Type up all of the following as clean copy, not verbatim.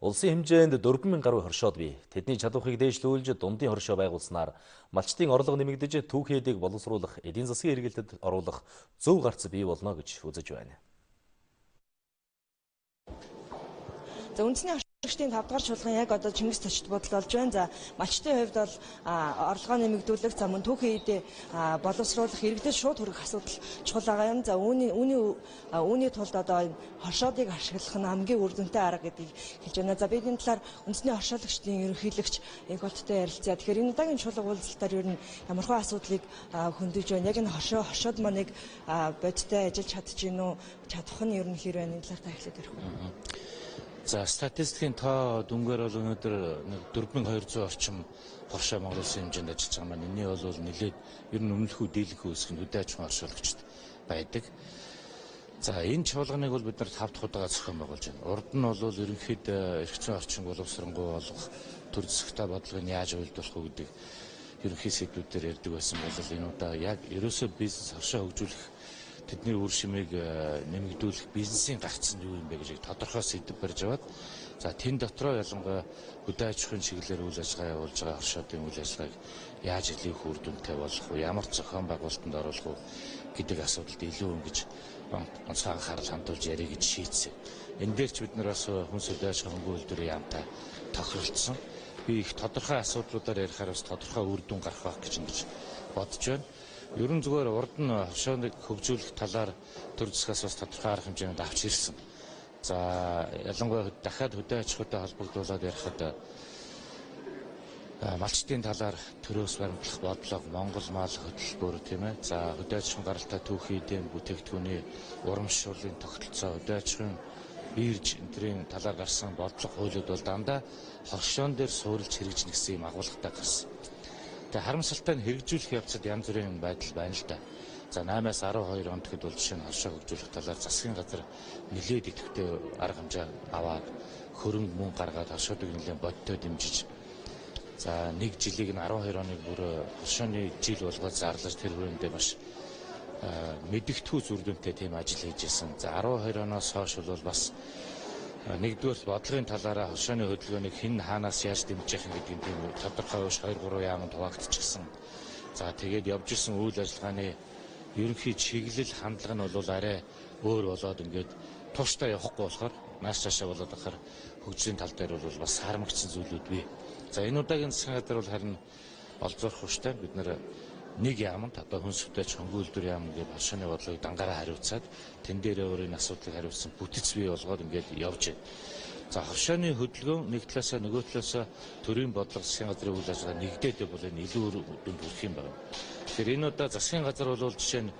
Улсын хэмжээнд 4000 гаруй хоршоод бий. Тэдний чадварыг дээшлүүлж дундын хоршоо байгуулснаар малчдын орлого нэмэгдэж, түүхий эдийг боловсруулах, эдийн засгийн эргэлтэд оруулах зөв гарц бий болно гэж үзэж байна. За, үндэсний хоршигчдын 5 дугаар чуулган яг одоо Чингис төчт бодол болж байна. За, малчдын хувьд бол орлогоо нэмэгдүүлэх, за мөн түүхий эдээ боловсруулах, иргэдэд шууд хүргэх асуудал чухал байгаа юм. За, үүний тулд одоо энэ хоршоодыг ашиглах нь хамгийн үр дүнтэй арга гэдгийг хэлж байна. За, бид энэ талаар үндэсний хоршоологчдын ерөнхийлөгч Инхолттой ярилцъя. Тэгэхээр энэ удаагийн чуулга уулзалтаар ер нь ямархуу асуудлыг хөндөж байна? Яг энэ хоршоод маань яг бодиттой ажиллаж чадчих гин үү? Чадах нь ер нь хэр байна? Энэ талаар та эхлээд ярих уу? За, статистикийн тоо дүнгээр бол өнөөдөр нэг 4200 орчим хоршоо Монгол улсын хэмжээнд ажиллаж байгаа маань. Энэний бол нэлээд ер нь өмнөхөө дийлэнх үүсэх нь хөдөө аж ахуйн хоршуулагчид байдаг. За, энэ чуулганыг бол бид нар 5 дахь удаага зохион байгуулж байна. Урд нь бол ерөнхийд эрх зүйн орчин боловсронгуй болгох, төр засагтай бодлогыг яаж уялдуулах вэ гэдэг ерөнхий сэдвүүдээр ярьдаг байсан бол энэ удаа яг ерөөсөө бизнес хоршоо хөгжүүлэх, тэдний үр шимийг нэмэгдүүлэх бизнесийн гарц нь юу юм бэ гэж тодорхой сэдэв барьж аваад, за тэн дотроо ялангуяа хөдөө аж ахуйн чиглэлээр үйл ажиллагаа явуулж байгаа хоршоодын үйл ажиллагааг яаж илүү их үр дүнтэй болгох вэ, ямар зохион байгуулалтанд оруулах вэ гэдэг асуудалд илүү ингэж онцгой анхаарал хандуулж ярих гэж шийдсэн. Энэ дээр ч бид нар бас хүнс хөдөө аж ахуйн хөнгөн үйлдвэрийн яамтай тохиролцсон. Би их тодорхой асуудлуудаар ярихаар бас тодорхой үр дүн гарах байх гэж ингэж бодож байна. Ер нь зүгээр урд нь хоршооныг хөгжүүлэх талаар төр засгаас бас тодорхой арга хэмжээнд авч ирсэн. За, ялангуяа дахиад хөдөө аж ахуйтай холбогдуулаад ярихад малчдын талаар төрөөс баримтлах бодлого, Монгол мал хөтөлбөр, тийм ээ. За, хөдөө аж ахуйн гаралтай түүхий эдийн бүтээгдэхүүний урамшууллын тогтолцоо, хөдөө аж ахуйн бирж энтрийн талаар гарсан бодлого хуулиуд бол дандаа хоршоон дээр суурилж хэрэгжинэ гэсэн юм агуулгатай гарсан. Тэгээ харамсалтай нь хэрэгжүүлэх явцад янз бүрийн байдал байна л да. За, 8-аас 12 онд гэхэд бол жишээ нь хоршоо хөгжүүлэх талаар засгийн газар нэлээд идэвхтэй арга хэмжээ аваад, хөрөнгө мөнгө гаргаад, хоршоодыг нэлээд бодтой дэмжиж, за нэг жилийг нь 12 оныг бүр хоршооны жил болгоод зарлаж, тэр хүрээндээ маш мэдэгдэхүй үр дүнтэй тийм ажил хийж исэн. За, 12 оноос хойш бол бас нэгдүгээр бодлогын талаараа хоршооны хөдөлгөөнийг хэн хаанаас яаж дэмжих юм гэдэг тийм тодорхой биш 2 3 яамд хуваагдчихсан. За, тэгээд явж исэн үйл ажиллагааны ерөнхий чиглэл хандлага нь бол арай өөр болоод, ингээд тууштай явахгүй болохоор, нааш цаашаа болоод байхаар хөгжлийн тал дээр бол бас сармагцсан зүйлүүд бий. За, энэ удаагийн засгийн газар бол харин олзуурах хөштэй бид нар нэг яамд одоо хүнс хөдөөч хөнгөн үйлдвэр яам гэдэг хоршооны бодлогыг дангаараа хариуцаад, тэн дээрээ өөр энэ асуудлыг хариуцсан бүтэц бий болгоод ингээд явж байна. За, хоршооны хөдөлгөөн нэг талаасаа, нөгөө талаасаа төрийн бодлого, засгийн газрын үйл ажиллагаа нэгдээд бол энэ илүү үр дүнд хүрэх юм байна. Тэгэхээр энэ удаа засгийн газар бол жишээ нь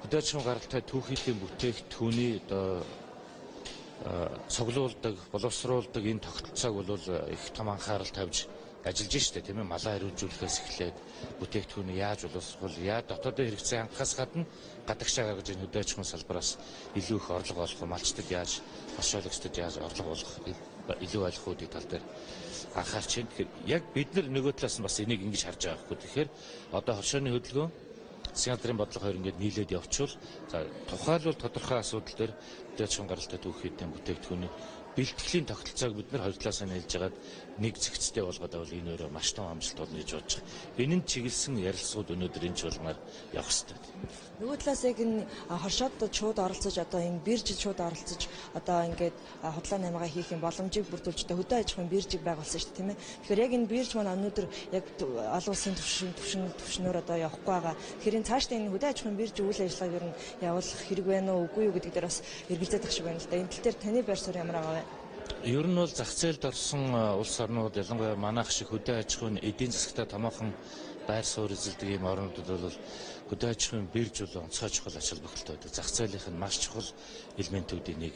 хөдөө аж ахуйн гаралтай түүхийдийн бүтээгдэхүүний одоо цуглуулдаг, боловсруулдаг энэ тогтолцоог бол их том анхаарал тавьж ажиллаж штэ, тийм ээ, малаа хариуцуулахаас эхлээд бүтээгдэхүүнийг яаж боловсруул, яаж дотоодын хэрэгцээ хангахаас гадна гадагшаа гаргаж энэ хөдөө аж ахуйн салбараас илүү их орлого олох, малчдад яаж, хоршоологчдод яаж орлого олох, илүү ойлгох үүдийг тал дээр анхаарч байна. Тэгэхээр яг бид нар нөгөө талаас нь бас энийг ингэж харж байгаа байхгүй. Тэгэхээр одоо хоршооны хөдөлгөөн, засгийн газрын бодлого хоёр ингээд нийлээд явчвал, за тухайлбал тодорхой асуудал дээр хөдөө аж ахуйн гаралтай түүхийдийн бүтээгдэхүүний бэлтгэлийн тогтолцоог бид нар хоёр талаасаа нийлж хагаад нэг зэгцтэй болгоод авал энэ өөрөө маш том амжилт болно гэж бодож байгаа. Энэ нь чиглэсэн ярилцлагууд өнөөдөр энэ чуулганаар явах хэрэгтэй. Нөгөө талаас яг энэ хоршоод шууд оролцож, одоо энэ биржид шууд оролцож, одоо ингээд худлаа наймгаа хийх юм боломжийг бүрдүүлж, одоо хөдөө аж ахуйн биржийг байгуулсан шүү дээ, тийм ээ. Тэгэхээр яг энэ бирж маань өнөөдөр яг олон улсын түвшнөөр одоо явахгүй байгаа. Тэгэхээр энэ цаашдаа энэ хөдөө аж ахуйн бирж үйл ажиллагааг ер нь явуулах хэрэг байна уу, үгүй юу гэдэг дээр бас эргэлзээд ах шиг байна л да. Энэ тал дээр таны байр суурь ямар байгаа вэ? Ер нь бол зах зээлд орсон улс орнууд, ялангуяа манайх шиг хөдөө аж ахуйн эдийн засагтай томоохон байр суурь эзэлдэг ийм орнуудад бол хөдөө аж ахуйн бирж бол онцгой чухал ач холбогдолтой байдаг. Зах зээлийнх нь маш чухал элементүүдийн нэг.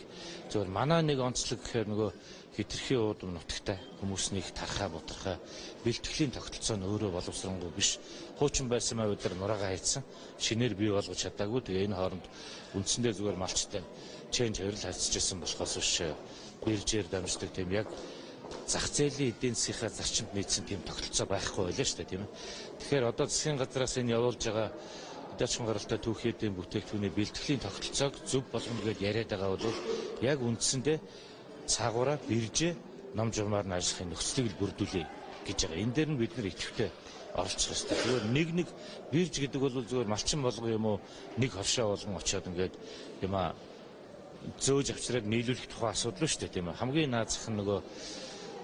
Зөвхөн манай нэг онцлог гэхээр нөгөө хитрхи уудам нутагтай хүмүүс нэг тархаа бутархаа, бэлтгэлийн тогтолцоо нь өөрөө боловсронгуй биш. Хуучин байсан маа бид нар нураагаа хайцсан. Шинээр бий болгож чадаагүй. Тэгээ энэ хооронд үндсэндээ зүгээр малчтай ченж хоёрл хайцчихсан болохоос биш биржээр дамждаг тийм яг зах зээлийн эдийн засгийнхаа зарчимд нийцсэн тийм тогтолцоо байхгүй байлаа шүү дээ, тийм ээ. Тэгэхээр одоо засгийн газраас энэ явуулж байгаа хөдөө аж ахуйн гаралтай түүхийдийн бүтээгдэхүүний бэлтгэлийн тогтолцоог зөв болгоно гэж яриад байгаа бол яг үндсэндээ цаагаараа биржээ ном журмаар нь ажиллахын нөхцөлийг л бүрдүүлье гэж байгаа. Энэ дээр нь бид нар идэвхтэй оролцох ёстой. Зүгээр нэг бирж гэдэг бол зүгээр малчин болгон юм уу нэг хоршоо болгон очиод ингээд юм а зөөж авчираад нийлүүлэх тухай асуудал шүү дээ, тийм ээ. Хамгийн наад зах нь нөгөө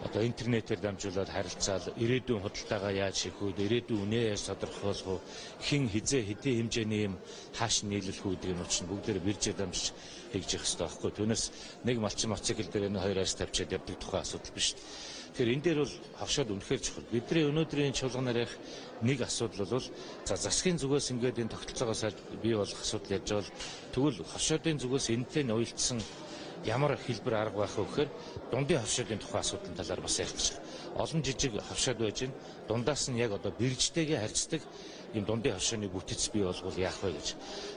одоо интернетээр дамжуулаад харилцаал ирээдүйн худалдаагаа яаж хийх вэ, ирээдүйн үнэ яаж тодорхойлох вэ, хэн хизээ хэдийн хэмжээний юм хааш нийлүүлэх үү гэдэг юм чинь бүгдээр биржээр дамжиж хийж явах хэрэгтэй байхгүй. Түүнээс нэг малчин мотоцикл дээр энэ хоёр арьс тавьчаад явдаг тухай асуудал биш. Тэгэхээр энэ дээр бол хавшаад үнэхээр чухал. Бидний өнөөдрийн чуулганаар ярих нэг асуудал бол за засгийн зүгээс ингээд энэ тогтолцоогоо сайж бий болох асуудал ярьж байгаа бол тэгвэл хавшаадын зүгээс энэтэй нь уялдсан ямар хэлбэр арга байх вэ гэхээр дундын хавшаадын тухай асуудлын талаар бас ярих гэж байна. Олон жижиг хавшаад байж байна. Дундаас нь яг одоо биржтэйгээ харьцдаг ийм дундын хавшааны бүтэц бий болгол яах вэ гэж.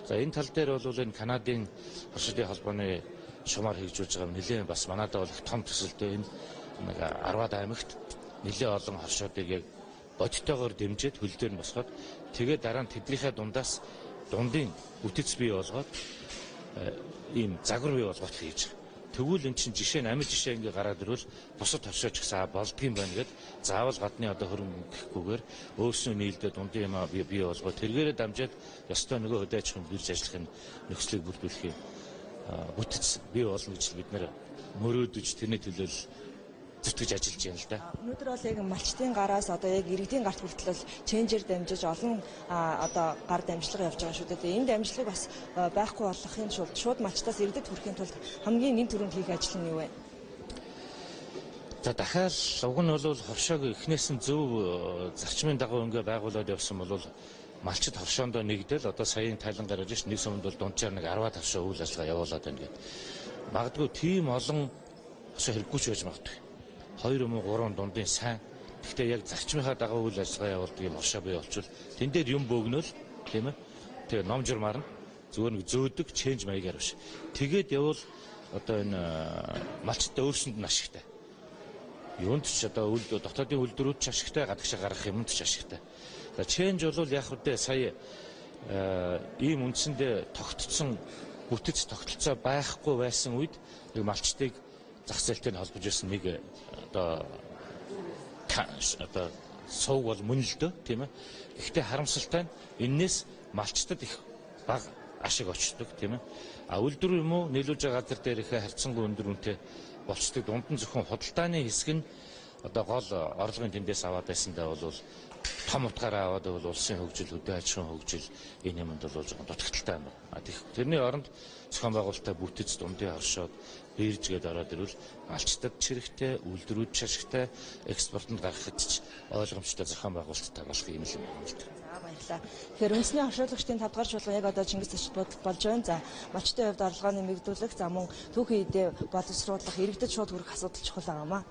За энэ тал дээр бол энэ Канадын хавшаадын холбооны шумаар хэрэгжүүлж байгаа нэлээд бас манайдаа бол их том төсөлтэй энэ нэг 10-аад аймагт нэлээд олон хавшаадыг яг бодитойгоор дэмжиж хөл дээр нь босгоод тэгээд дараа нь тэднийхээ дундаас дундын бүтэц бий болгоод ийм загвар бий болгоод хийж байгаа. Тэгвэл эн чинь жишээ нь амьд жишээ ингээ гараад ирвэл бусад хавшаач гэсэн болдгийм байна гэд заавал гадны одоо хөрөнгө гэхгүйгээр өөрсдөө нийлдээ дундын юм бий болгоод тэргээрээ дамжаад ёстой нөгөө хөдөө аж ахуйн бирж ажиллахын нөхцөлийг бүрдүүлэх юм бүтэц бий болно гэж бид нэр мөрөөдөж тэрний төлөө зүтгэж ажиллаж байна л да. Өнөөдөр бол яг малчдын гараас одоо яг иргэдийн гарт хүртэл бол ченжээр дамжиж олон одоо гар дамжлага явж байгаа шүү дээ. Энэ дамжлагыг бас байхгүй болгохын тулд шууд малчдаас иргэдэд хүрэхийн тулд хамгийн нэг түрүүнд хийх ажил нь юу вэ? За дахиад уг нь бол ховшоог эхнээс нь зөв зарчмын дагуу ингээ байгуулад явсан бол малчид ховшоондоо нэгдэл одоо саяын тайлан гаргаж ш нэг сумд бол дунджаар нэг 10 ховшоо үйл ажиллагаа явуулаад байна гэд. Магадгүй тийм олон ховшоо хэрэггүй ч байж магадгүй. 2 юм уу 3 дундын сайн. Гэхдээ яг зарчмынхаа дагуу үйл ажиллагаа явуулдаг юм хошоо бий болчвол тэн дээр юм бөөгнөл тийм ээ. Тэгээ ном журмаар нь зүгээр нэг зөөдөг ченж маягаар биш. Тэгээд явбал одоо энэ малчтай өөрсөнд нь ашигтай. Юунд ч одоо үйл дотоодын үйлдвэрүүд ч ашигтай, гадагшаа гаргах юмд ч ашигтай. За ченж бол яг үдэ сая ийм үндсэндээ тогтцсон бүтэц тогтолцоо байхгүй байсан үед нэг малчдыг зах зээлтэй нь холбож ирсэн нэг одоо сувг бол мөн л дөө тийм ээ. Гэхдээ харамсалтай нь энээс малчтад их бага ашиг очдог тийм ээ. А үйлдвэр юм уу нийлүүлж байгаа газар дээрхээ харьцангуй өндөр үнэтэй болчдөг. Дунд нь зөвхөн худалдааны хэсэг нь одоо гол орлогын тэндээс аваад байсандаа бол том утгаараа аваад байвал улсын хөгжил, хөдөө аж ахуйн хөгжил энэ юмд бол жоохон дутагдaltaй юм байна. Тэрний оронд зохион байгуулалттай бүтэц дундын хоршоод бирж гээд ороод ирвэл малчтад ч хэрэгтэй, үйлдвэрүүд ч ашигтай, экспортод гаргахад ч ойлгомжтой зохион байгуулалттай болох юм л юм байна л да. За баярлалаа. Тэгэхээр үндэсний хоршуулагчдын 5 дугаар чуулган яг одоо Чингис зочид буудалд болж байна. За малчдын хувьд орлогоо нэмэгдүүлэх, за мөн түүхэн эдээ боловсруулах, иргэдэд шууд хүрэх асуудал чухал байгаа юм аа.